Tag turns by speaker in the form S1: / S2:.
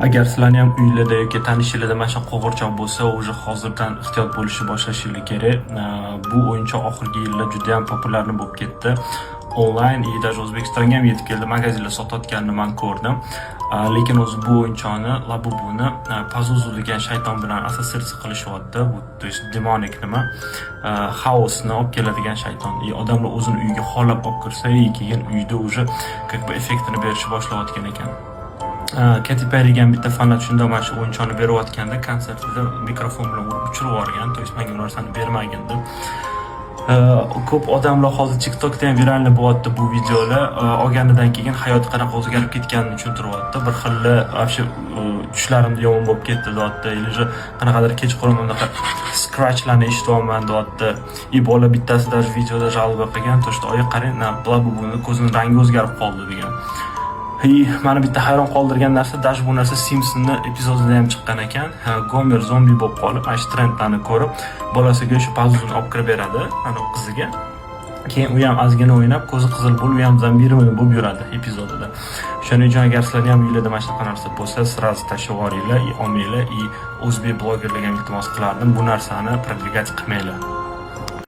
S1: Agar sizlarni ham uylarda yoki tanishinglarda mana shu qo'g'irchoq bo'lsa, уже hozirdan ehtiyot bo'lishni boshlashinglar kerak. Bu o'yinchoq oxirgi yillar juda ham популярный bo'lib ketdi. Onlayn и даже O'zbekistonga ham yetib keldi. Magazinlar sotayotganini man ko'rdim. Lekin o'zi bu o'yinchoqni, Labubuni Pazuzu degan shayton bilan assotsiatsiya qilishyapti. Bu, то есть, демоник nima? Хаос ni olib keladigan shayton. И odamlar o'zini uyiga xohlab olib kirsa, и keyin uyda уже как бы effektini berishni boshlayotgan ekan. Keti Perryga ham bitta fanat shunda mana shu o'yinchoqni berayotganda konsertida mikrofon bilan urib uchirib yuborgan, то есть menga bu narsani bermagin deb. Ko'p odamlar hozir TikTokda ham виральный bo'lyapti bu videolar. Olganidan keyin hayoti qanaqa o'zgarib ketganini tushuntiryapti. Bir xilla вообще tushlarim yomon bo'lib ketdi deyapti, или же qanaqadir kechqurun unaqa scratchlarni eshityapman deyapti. И bola bittasi даже videoda жалоба qilgan, то что oyi, qarang, buni ko'zini rangi o'zgarib qoldi degan. И mani bitta hayron qoldirgan narsa, даже bu narsa Simpsonni epizodida ham chiqqan ekan. Gomer zombi bo'lib qolib, mana shu trendlarni ko'rib, bolasiga o'sha Pazuzuni olib kirib beradi, ana qiziga. Keyin u ham ozgina o'ynab, ko'zi qizil bo'lib, u ham zombirованный bo'lib yuradi epizodida. Shuning uchun agar sizlarni ham uylarda mana shunaqa narsa bo'lsa, сразу tashlab yuboringlar и olmanglar. И o'zbek blogerlarga ham iltimos qilardim, bu narsani продвигать qilmanglar.